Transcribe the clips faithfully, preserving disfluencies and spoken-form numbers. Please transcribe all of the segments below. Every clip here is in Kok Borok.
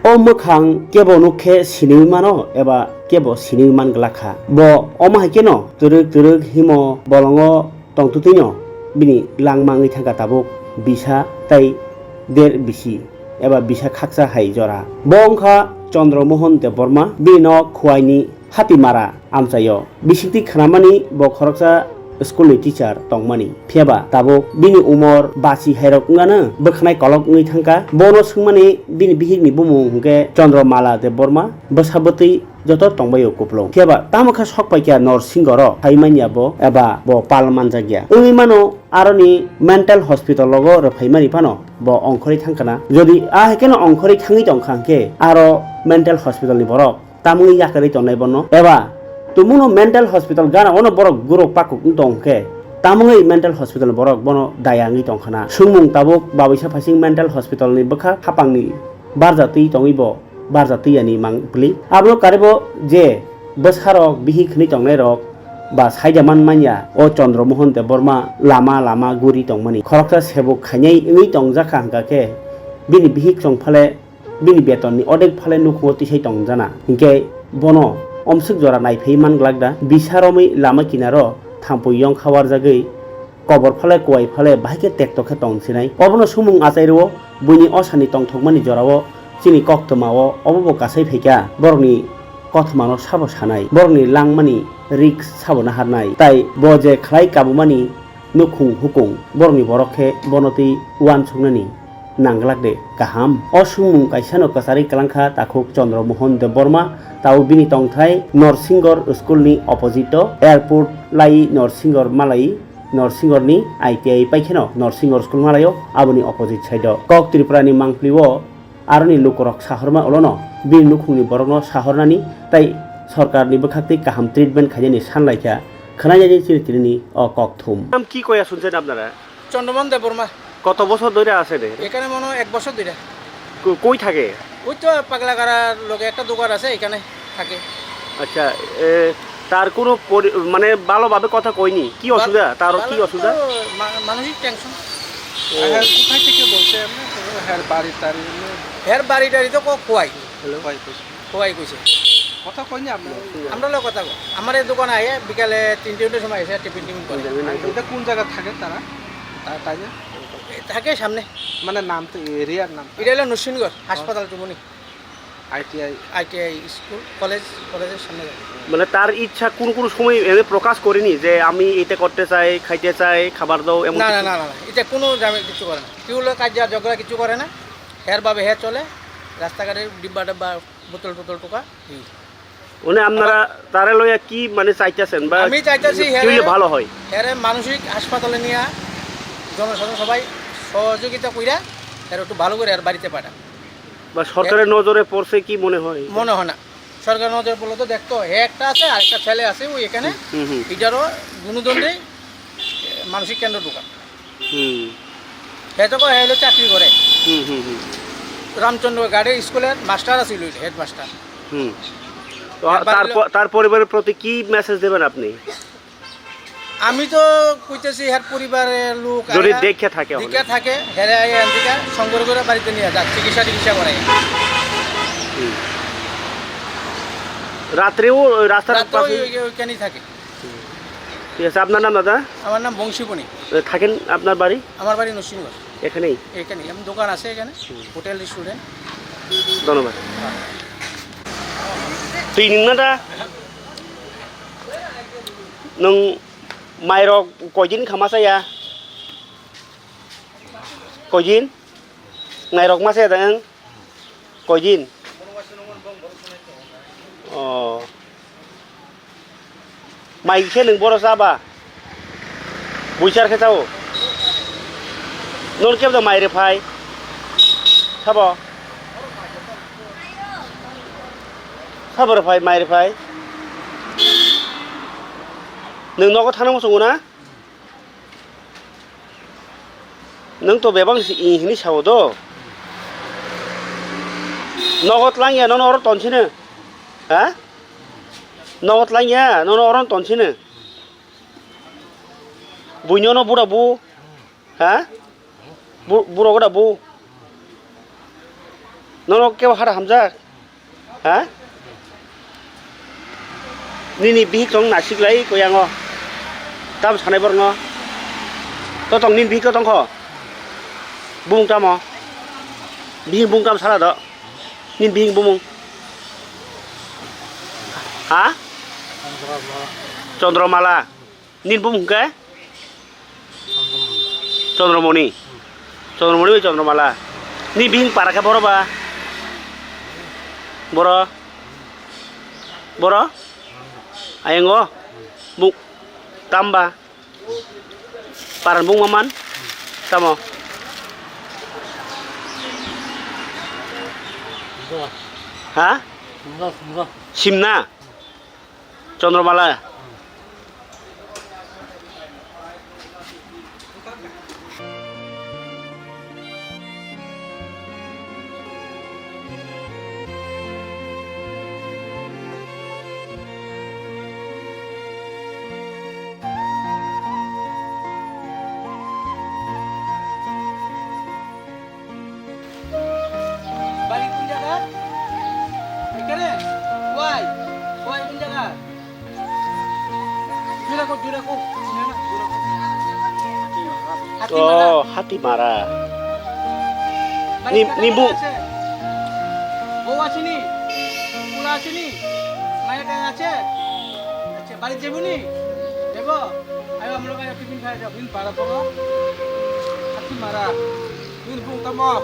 O mwkhang kebo nuk khe sinwi mano eba kebo sinwi man glak kha. Bo omo hai kheno twrwk twrwk himo bolongo tongtwtwino bini langma wngwi thangkha tabuk bisa tei der bisi eba bisa khaksa hai jora. Bo wngkha Chandra Mohan Debbarma, bini nok Khowai ni Hatimara amchaio. Bisingtwi khnamani bo khoroksa school ni teacher tongmani. Phiyaba tabuk bini umor bachi hairok wngano bwkhanai kolok wngwi thangkha. Bono swngmani bini bihikni bumung hwnkhe Chandra Mala Debbarma, bwsa bwtwi joto tongbaio kupulung. Phiyaba tamo khe sok paikha Norsingoro, phai manya bo eba bo pal manjakya. Wngwi mano aroni mental hospital logo rwphaimani phano bo ongkhorwi thangkhana. Jodi a hai kheno ongkhorwi thangwi tongkha hwnkhe aro mental hospital ni borok tamungwi yakarwi tongnai bono? Eba tumungno mental hospital gana ono borok gurok pakuk wng tong hwnkhe tamungwi mental hospital borok bono daya wngwi tongkhana? Swngmung tabuk babuisa phaising mental hospital ni bwkha hapangni barjatwi tongwi bo barjatwi yani mang pli. Abono karibo je bwsarok bihik hwnwi tongnairok ba saida man manya o Chandra Mohan Debbarma lama lama guri tongmani. Khoroksa sebuk khainai wngwi tongjakha hwnkha khe bini bihik chongphale bini betonni odek phale nukhungo tisai tongjana. Hinkhe bono omswk jora naiphai man glak da? Bisa romwi lama kinaro thampui yong kha warjagwi kobor phale kuwai phale bahai khe tekto khe tong sinai. Obono sumung achai rwo, buini osani tongthokmani jorao chini koktwmao obo bo kasai phaikha. Borokni kothomano sabo sanai, borokni langmani risk sabo naharnai. Tai bo je khlai kabumani nukhung hukung, borokni borok khe bono twi uansuknani nangglak de kaham. O swngmung kaisano kwcharwi kwlangkha takhuk Chandra Mohan Debbarma, tao bini tongthai Norsingor school ni opposite o, airport lai Norsingor malai, Norsingor ni I T I paikheno Norsingor school malaio, aboni opposite side o. Kok Tripura ni mangpli o aroni lukurok sahorma ulono bini nukhungni borokno sahornani tai sorkarni bwkhaktwi kaham treatment khainani sanlaikha, khwnajani chini tinini o kokthum. নাম কি কয়া শুনছেন আপনারা? চন্দ্রমোহন দেববর্মা। কত বছর ধরে আছেন এখানে? এখানে মনে হয় এক বছর ধরে। কো-, কই থাকে? ওই তো পাগলাগাড়ার লগে একটা দোকান আছে, এখানে থাকে। আচ্ছা, এ, তার কোনো পরি-, মানে ভালোভাবে কথা কইনি? কি ভালো, অসুবিধা? তার কি ভালো অসুবিধা? তো মা-, মানসিক টেনশন। ও। আর কোথায় থেকে বলছে এমনি? হ্যাঁ, বাড়ি টাড়ি এমনি? হ্যাঁ, বাড়ি টাড়ি তো ক-, খোয়াই। হ্যালো। খোয়াই কইছে। খোয়াই কইছে। কথা কইনি আপনার? আমরা লোক কথা কই। আমার এই দোকানে আইয়া বিকালে তিনটে চারটের সময় এসে টিফিন টিফিন করে। আর এটা কোন জায়গা থাকে তারা? তা-, তাই না? থাকে সামনে। মানে নাম তো এরিয়ার নাম? এটা হলো নরসিংগড়, হাসপাতাল চুমুনি। আইটিআই। আইটিআই স্কুল, কলেজ, কলেজের সামনে যাবে। মানে তার ইচ্ছা কোন কোন সময় এনে প্রকাশ করেনি যে আমি এটা করতে চাই, খাইতে চাই, খাবার দাও, এমন না, না, কিছু? না, না, না, এটা কোনো জামে কিছু করে না। কেউ লোক কাজ যা ঝগড়া কিছু করে না। হের ভাবে হে চলে, রাস্তাঘাটে ডিব্বা ডাব্বা, বোতল টোতল টোকা, এই। মানে আপনারা আবার তারে লইয়া কি মানে চাইতেছেন বা আমি চাইতেছি কি হইলে হেরে, ভালো হয়? হেরে মানসিক হাসপাতালে নিয়ে জনসাধারণ সবাই সহযোগিতা কইরা হেরে একটু ভালো করে আর বাড়িতে পাঠান। বা সরকারের এ- নজরে পড়ছে কি মনে হয়? মনে হয় না। সরকারের নজরে পড়লে তো দেখতো, হে একটা আছে, আরেকটা ছেলে আছে ওই এখানে, হুম, হুম। এটারও দুনো দণ্ডেই মানসিক কেন্দ্র দোকান। হুম। হে তো কয়, হে হলো চাকরি করে। হুম, হুম, হুম। রামচন্দ্র গাড়ি স্কুলের মাস্টার আছিল, হেডমাস্টার। হুম। তো হ্যাঁ, তার বাড়ির প-, তার পরিবারের প্রতি কি মেসেজ দেবেন আপনি? আমি তো কইতেছি, হের পরিবারের লোক যদি আয়া দেখে থাকে, দেখে অনেক। থাকে, হেরে আয়া এদিকে সংগ্রহ করে বাড়িতে নিয়ে যাক, চিকিৎসা টিকিৎসা করে। হুম। রাত্রেও ওই রাস্তার রাত্রেও পাশে? ওই, ওই, ওইখানেই থাকে। ঠিক আছে, আপনার নাম দাদা? আমার নাম বংশীবনি। এ, থাকেন আপনার বাড়ি? আমার বাড়ি নরসিংগড়। এখানেই? এখানেই। আমার দোকান আছে এখানে, হুম। Hotel, restaurant. ধন্যবাদ। Twi nwng na da? Nwng mairok koidin kha ma chaya? Koidin? Mairok ma chaya da nwng? Koidin? Oh. Mai khe nwng boro cha ba? Buichar khe chao? Nor kebo da mai rwphai? Sabo? Sabo rwphai, mai rwphai? Nwng nogo thangna muchungo na? Nwng to bebak si i hini sao do. Nogo tlangya nono oro tonsino. Ha? Nogo tlangya nono oro tonsino. Buino no bura bu. Ha? Bu-, buro goda bu. Nono kebo hara hamjak? Ha? Nini bihik tong nasik lai koyango. Tam sanai borno. To tong nini bihik to tongkho. Bumung tamo. Bihik bumung tam sala do. Nini bihik bumung. Ha? Chondromala. Nini bumung hwnkhe? Chondromoni. Chondromoni bai Chondromala. Ni bihing para khe boro ba? Boro? Boro? Ayango? Bu tamba? Paran bung maman? Tamo? Ha? Simna? Chandramala. Bari kun jaga? Ekere? Wai? Wai kun jaga? Jura ko, jura ko. Sini na, jura ko. Hati mara. Oh, hati mara. Bari ni, kata ni bu. Kata ache? Bou ache ni? Pula ache ni? Maya kaya ache? Ache, bari jebu ni? Jebo? Ayo, amra kaya tiffin kaya jabo. Ini para poko. Hati mara. Nini bung tamo?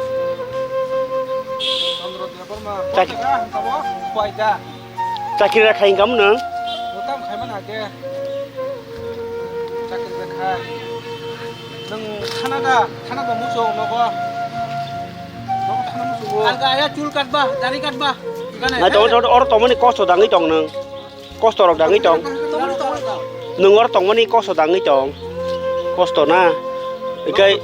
Chandra Debbarma. Chak- Koi da, tamo? Koi da. Chakri ra khai hingkam nang? Nang tam khai mana ke? Chakri ra khai. Nang khana da, khana da muchung nogo. Nogo khana muchung. Alga aya chul katba, dari katba. Nai tong, tong, oro tongmani kosto dangwi tong nang. Kosto rok dangwi tong. Nwng oro tongmani kosto dangwi tong. Kosto na. Ikai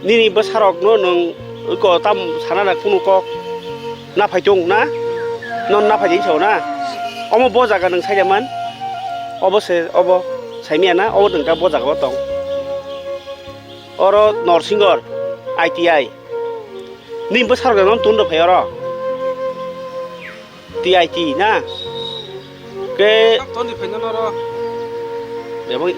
nini bwsarokno nwng iko tam sana na kunu kok. Na phai tung na? Non na phai sao na? Omo bo jaga nwng sai man? Obo se, obo saimia na? Obo nwng ta bo jaga o tong. Oro Norsingor I T I. Nini bwsarok no tun do phai oro. T I T na? Ke toni phai no oro. Ebo